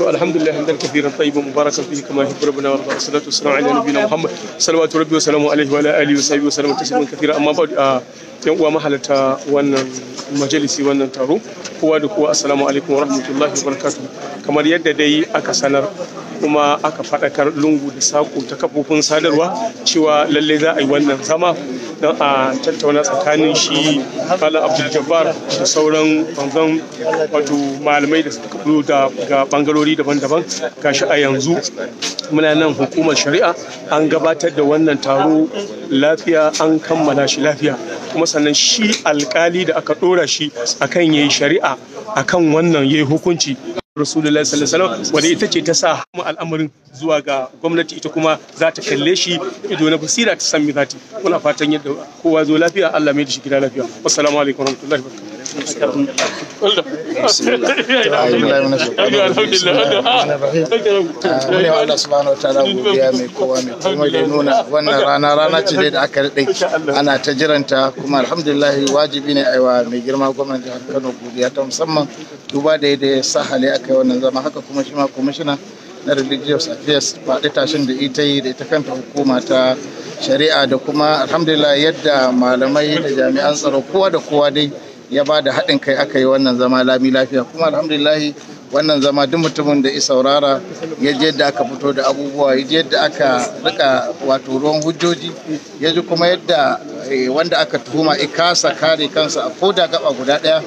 الحمد لله حمدا كثيرا طيبا مباركا فيه كما يحب ربنا ويرضى، والصلاه والسلام على نبينا محمد صلوات ربي وسلامه عليه وعلى اله وصحبه وسلم تسليما كثيرا. Amma ba yan uwa mahalarta wannan majalisi, wannan taro, kowa da kowa, assalamu alaikum wa rahmatullahi wa barakatuh. Kamar yadda dai aka sanar kuma aka faɗakar lungu da sako ta kafofin sadarwa cewa lalle za a yi wannan zama don a tattauna tsakanin shi Malam Abdul Jabbar da sauran banzan wato malamai da suka fito daga bangarori daban-daban. Gashi a yanzu muna nan hukumar shari'a, an gabatar da wannan taro lafiya, an kammala shi lafiya. Kuma sannan shi alkali da aka dora shi akan yayi shari'a akan wannan, yayi hukunci, Rasulullahi sallallahu alaihi wasallam, wanda ita ce ta sa mu al'amarin zuwa ga gwamnati, ita kuma za ta kalle shi ido na basira ta san me za ta yi. Muna fatan yadda kowa zo lafiya, Allah mai da shi gida lafiya. Assalamu alaikum warahmatullahi wabarakatuh. Mune wa Allah subhanahu wataala godiya, mai kowa mai komai, da nuna wannan rana. Rana ce dai da aka daɗe ana ta jiranta, kuma alhamdulillah wajibi ne aiwa mai girma gwamnan jihar Kano godiya ta musamman, duba da yadda ya sahale aka yi wannan zama. Haka kuma shi ma kwamishina na religious affairs, faɗi tashin da ita yi da ita kanta hukuma ta shari'a, da kuma alhamdulillah yadda malamai da jami'an tsaro, kowa da kowa dai ya ba da haɗin kai aka yi wannan zama lami lafiya. Kuma alhamdulillah wannan zama, duk mutumin da ya saurara ya ji yadda aka fito da abubuwa, ya ji yadda aka rika wato ruwan hujjoji, ya ji kuma yadda wanda aka tuhuma ya kasa kare kansa a koda gaba guda ɗaya,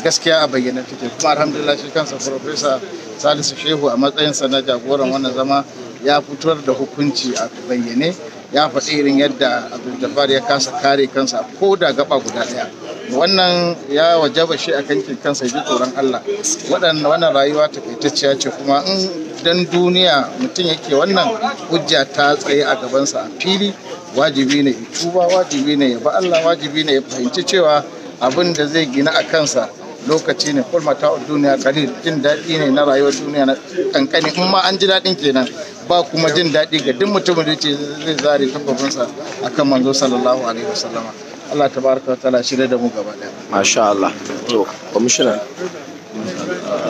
gaskiya a bayyana take. Kuma alhamdulillah shi kansa Professor Salisu Shehu, a matsayinsa na jagoran wannan zama, ya fitar da hukunci a bayyane, ya faɗi irin yadda Abdul Jabbar ya kasa kare kansa ko da gaba guda ɗaya. Wannan ya wajaba shi a kankin kansa ya ji tsoron Allah. Wannan rayuwa takaitacciya ce, kuma in dan duniya mutum yake, wannan hujja ta tsaye a gabansa a fili. Wajibi ne ya tuba, wajibi ne ya ba Allah, wajibi ne ya fahimci cewa abin da zai gina a kansa lokaci ne. Qul mata'ud dunya qalil, jin daɗi ne na rayuwar duniya na kankani, in ma an ji daɗin kenan. Ba kuma jin daɗi ga duk mutumin da ce zai zare takwabinsa akan manzo sallallahu alaihi wasallama. Allah tabaraka wa ta'ala shirya da mu gaba ɗaya. Masha Allah. To, kwamishina.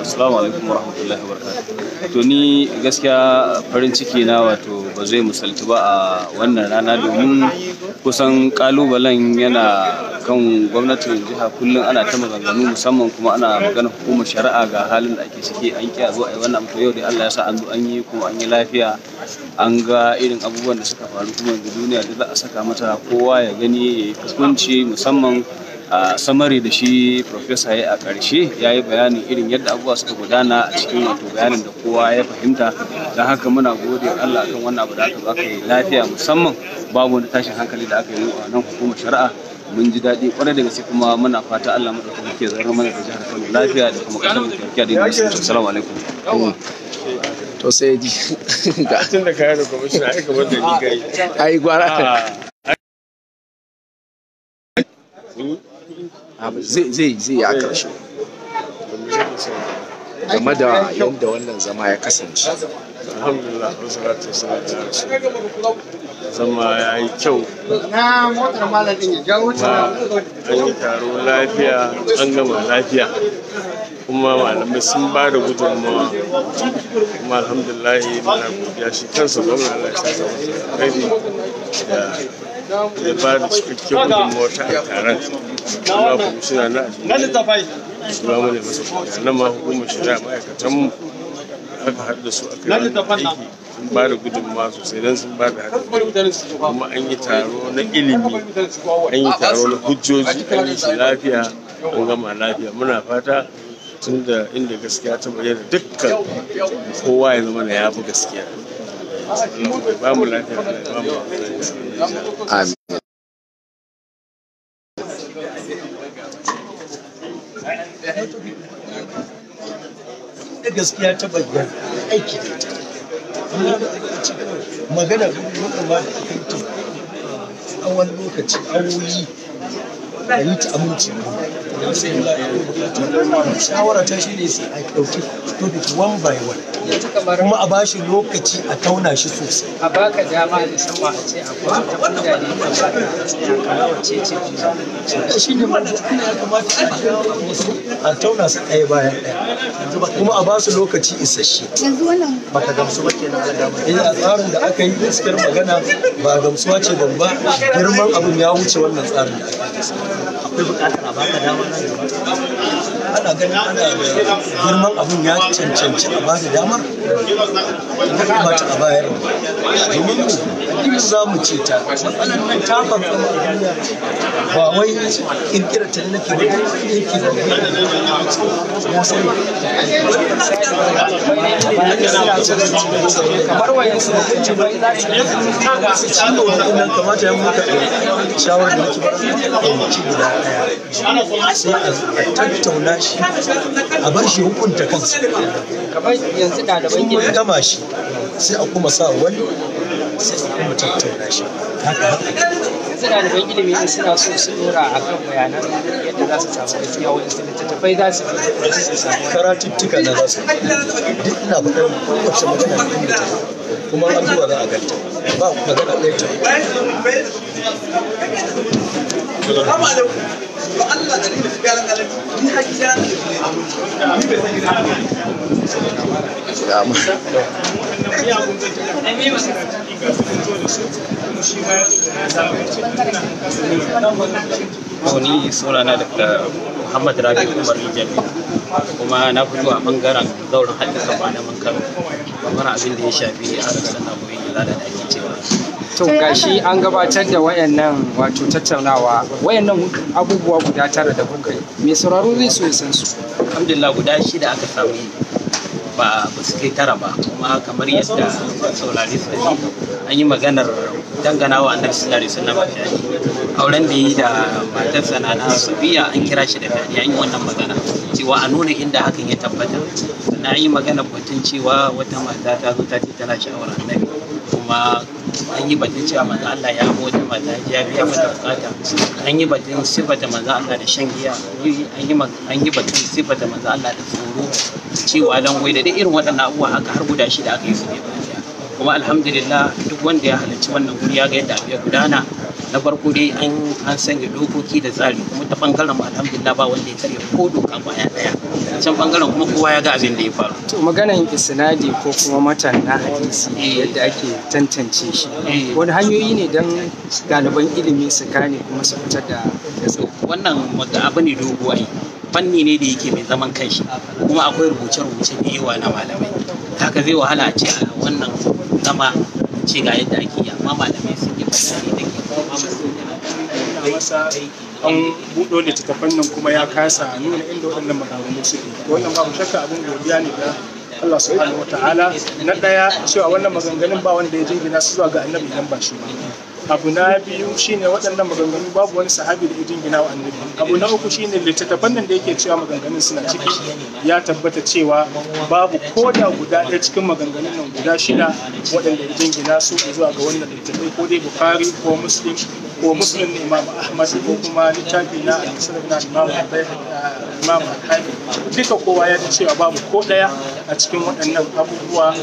Assalamu alaikum warahmatullahi wabarakatuh. To, ni gaskiya farin ciki na wato ba zai misaltu ba a wannan rana, domin kusan kalubalen yana kan gwamnatin jiha. Kullum ana ta maganganu, musamman kuma ana magana hukumar shari'a, ga halin da ake ciki, an kiya zo a yi wannan abu. To, yau dai Allah ya sa an zo an yi, kuma an yi lafiya. An ga irin abubuwan da suka faru, kuma yanzu duniya da za a saka mata, kowa ya gani ya yi hukunci. Musamman a summary da shi professor ya a ƙarshe, ya yi bayanin irin yadda abubuwa suka gudana a cikin wato bayanin da kowa ya fahimta. Don haka muna gode Allah akan wannan abu da aka zo aka yi lafiya, musamman babu wani tashin hankali da aka yi a nan hukumar shari'a. Mun ji daɗi kwarai da gaske, kuma muna fata Allah maɗaukaki ke zaunar mana da jihar Kano lafiya da kuma ƙasar mu lafiya da musulunci. Assalamu alaikum. To, sai ji. Tun da kayan da kwamishina ai kamar da ni gai. Ai gwara. Zai yi a ƙarshe. Game da yadda wannan zama ya kasance. Alhamdulillah, wasu salatu ala. Zama ya yi kyau. Na motar malamin ya jawo. Kuma an yi taro lafiya, an gama lafiya, kuma malamai sun ba da gudunmawa. Kuma alhamdulillah muna godiya, shi kansa gwamna, Allah ya saka masa alkhairi da ya ba da cikakken gudunmawa ta a taron. Kuma kwamishina na addini shi ma mune masa godiya. Nan ma hukumar shari'a, ma'aikatanmu da aka haɗu da su aka yi wannan aiki, Sun ba da gudunmawa sosai don sun ba da haɗin, kuma an yi taro na ilimi, an yi taro na hujjoji, an yi shi lafiya, an gama lafiya. Muna fata tun da inda gaskiya ta bayyana, dukkan kowa ya zama na ya fi gaskiya. Allah ba mu lafiya, Allah ya ba mu lafiya. Amin. Da gaskiya ta bayyana, aiki da ita. Amma da aka ci magana kuma da aka yi ta tsawon lokaci, awoyi, da yi ta aminci. Shawara ta shi ne sai a ɗauki topic one by one, kuma a bashi lokaci a tauna shi sosai. A baka dama musamman a ce akwai wata hujja da ya kamata a tsaya, kamar wacce ce hujja? Da shi ne manzo Allah, ya kamata a jawo su a tauna su ɗaya bayan ɗaya, kuma a ba su lokaci isasshe. Yanzu wannan Baka gamsu ba kenan a dama? Eh, a tsarin da aka yi, gaskiyar magana ba gamsuwa ce ban ba. Girman abin ya wuce wannan tsarin da aka yi. Akwai buƙatar a baka dama nan gaba? Ana ganin ana da girman abin ya cancanci a bada damar, ya kamata a bayar, domin mu in za mu ce ta matsalar nan ta fantsama a duniya, ba wai kirkirar ta nake ba, duk wanda yake da ya sani. Kamar wayan su littattafai za su Su ci wannan, kamata ya muka shawarar da nake ba, ɗauki guda ɗaya sai a tattauna shi, a bar shi hukunta kansa. Kamar yanzu ɗaliban In mun ilimi gama shi, sai a kuma sa wani, sai a kuma tattauna shi, haka haka. Yanzu ɗaliban ilimi in suna so su ɗora a kan bayanan yadda za su samu gaskiya, wani littattafai za su bi su samu? Karatuttuka na za su duk ina faɗar kowace magana da inda ta, kuma an zuwa za a ganta, ba magana ɗaya ta. Dama. To, ni sunana Dr. Muhammad Rabi Umar Rijali, kuma na fito a bangaren zauren haɗin kan malaman Kano, bangaren abin da ya shafi ahlus sunna ko izala da ake cewa. To, gashi an gabatar da wayannan, wato tattaunawa, wayannan abubuwa guda 9 da kuka yi, mai sauraro zai so ya san su. Alhamdulillah, guda 6 aka samu yi, ba ba su kai 9 ba. Kuma kamar yadda saurari suka ji, an yi maganar danganawa Annabi sallallahu alaihi wasallam fyaɗe, auren da yi da matarsa na Safiya an kira shi da fyaɗe, an yi wannan magana cewa a nuna inda hakan ya tabbata. Sannan an yi magana batun cewa wata mata ta zo ta ce tana sha'awar Annabi, kuma an yi batun cewa Manzo Allah ya bi wata mata ya biya mata bukata, an yi batun sifata Manzo Allah da shan giya, an yi batun sifata Manzo Allah da tsoro, cewa langwai, da duk irin waɗannan abubuwa haka har guda 6 aka yi su ne bayan ɗaya. Kuma alhamdulillah, duk wanda ya halarci wannan guri ya ga yadda abu ya gudana. Na farko dai an sanya dokoki da tsari, kuma ta bangaren mu alhamdulillah ba wanda ya karya ko doka kwaya ɗaya. Can bangaren kuma kowa ya ga abin da ya faru. To, maganan isnadi ko kuma matan na hadisi, yadda ake tantance shi, wani hanyoyi ne don ɗaliban ilimi su gane kuma su fitar da gaskiya? Wannan abu ne dogo, ai fanni ne da yake mai zaman kanshi, kuma akwai rubuce-rubuce da yawa na malamai. Haka zai wahala a ce a wannan zama ce ga yadda ake yi, amma malamai sun yi bayani da ke kuma Masa an buɗo littattafan nan kuma ya kasa nuna inda waɗannan maganganu suke. To, wannan babu shakka abin godiya ne ga Allah subhanahu wataala. Na ɗaya, cewa wannan maganganun ba wanda ya jingina su zuwa ga Annabi idan ba shi ba. Abu na biyu shine waɗannan maganganu babu wani sahabi da ya jingina wa Annabi. Abu na uku shine littattafan nan da yake cewa maganganun suna ciki, ya tabbata cewa babu ko da guda ɗaya cikin maganganun nan guda 6 waɗanda ya jingina su zuwa ga wannan littattafai, ko dai Bukhari ko Muslim ko Muslim na Imam Ahmad ko kuma littafi na al-Musnad na Imam Imam Al-Hakim. Duka kowa ya ji cewa babu ko ɗaya a cikin waɗannan abubuwa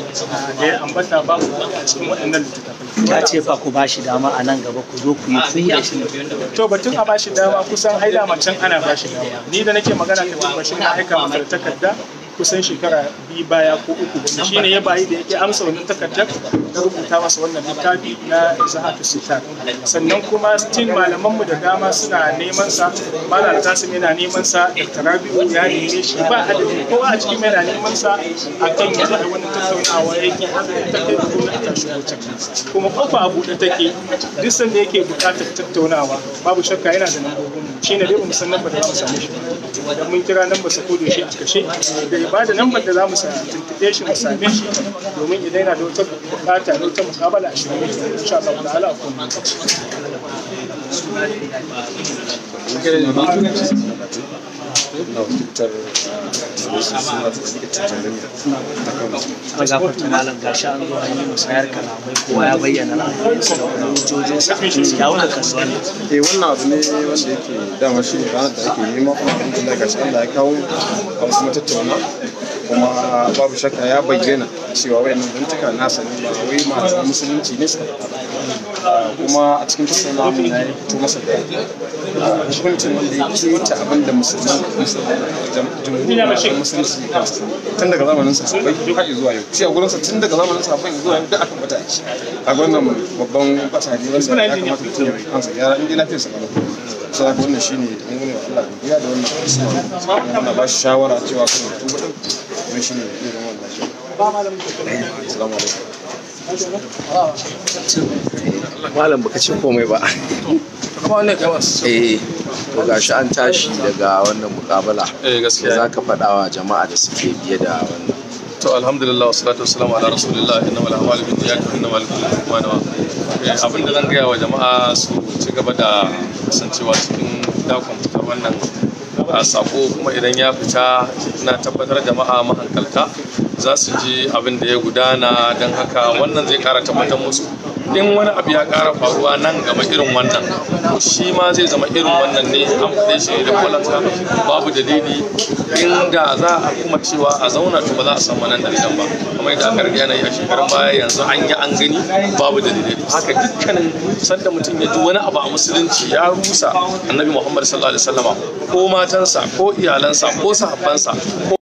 da ya ambata, babu ko ɗaya a cikin waɗannan littattafai. Ya ce fa ku ba shi dama a nan gaba ku zo ku yi ku da shi. To, batun a bashi dama, kusan haila macen ana bashi dama. Ni da nake magana da Bashir na aika masa da takarda. kusan shekara 2 baya ko 3, wanda shine ya bayi da yake amsa wannan takardar na rubuta masa wannan littafi na Izahatu Sitar. Sannan kuma still malaman mu da dama suna neman sa, Malam Tasim yana neman sa, Dr. Rabi'u ya neme shi ba adadi, kowa a cikin yana neman sa akan ya zo a wannan tattaunawa yake har ta kai da gwamnati ta shigo ciki. Kuma kofa a buɗe take, duk sanda yake buƙatar tattaunawa babu shakka yana da lambobin mu, shine dai bamu san lambar da za mu same shi ba, dan mun kira lambar sa ko da shi a kashe, da ya bada lambar da za mu tuntuɓe shi mu same shi, domin idan yana da wata buƙata da wata muƙabala a shirye yake insha Allah ta'ala a kowane lokaci. Na wakiltar suna Tijjaniya ta Kano. Gafarta malam, gashi an zo an yi musayar kalamai, kowa ya bayyana ra'ayinsa da kuma hujjojinsa, ya kuka kalli wannan? Eh, wannan abu ne wanda yake dama shi ne ranar da ake nema, kuma alhamdulillah gashi Allah ya kawo an kuma tattauna, kuma babu shakka ya bayyana cewa wayannan zantuka nasa ne, ba wai malaman musulunci ne suka faɗa ba. Kuma a cikin tattaunawa mun ya fito masa da hukuncin wanda ya keta abin da musulman jumhurin musulunci ke kansa tun daga zamanin sahabbai har zuwa yau. Shi a gurinsa tun daga zamanin sahabbai zuwa yau duk akan bata ake. A wannan babban bata ne wanda ya kamata mutum ya kansa gyara in dai lafiyarsa kalau. Sai haka wannan shine mun gode wa Allah godiya da wannan muna ba shi shawara cewa kan ya tuba din, kuma shine zai zama lafiya. Assalamu alaikum. Malam, baka ce komai ba. Eh, to gashi an tashi daga wannan mukabala. Eh, gaskiya. Za ka faɗa wa jama'a da suke biye da wannan? To alhamdulillah, wassalatu wassalamu ala rasulillah, innamal a'malu binniyat wa innamal likulli imrin ma nawa. Abin da zan gaya wa jama'a, su ci gaba da kasancewa cikin dakon fitar wannan sako, kuma idan ya fita na tabbatar jama'a mahankalta za su ji abin da ya gudana. Don haka wannan zai kara tabbatar musu in wani abu ya kara faruwa nan gaba irin wannan, to shi ma zai zama irin wannan ne, an faɗe shi da kwalanka babu dalili. Inda za a kuma cewa a zauna, to ba za a san wannan dalilan ba, kamar yadda aka riga yana yi a shekarun baya. Yanzu an yi, an gani babu dalilai. Haka dukkanin sanda mutum ya ji wani abu a musulunci ya rusa Annabi Muhammad sallallahu alaihi wasallama ko matansa ko iyalansa ko sahabbansa ko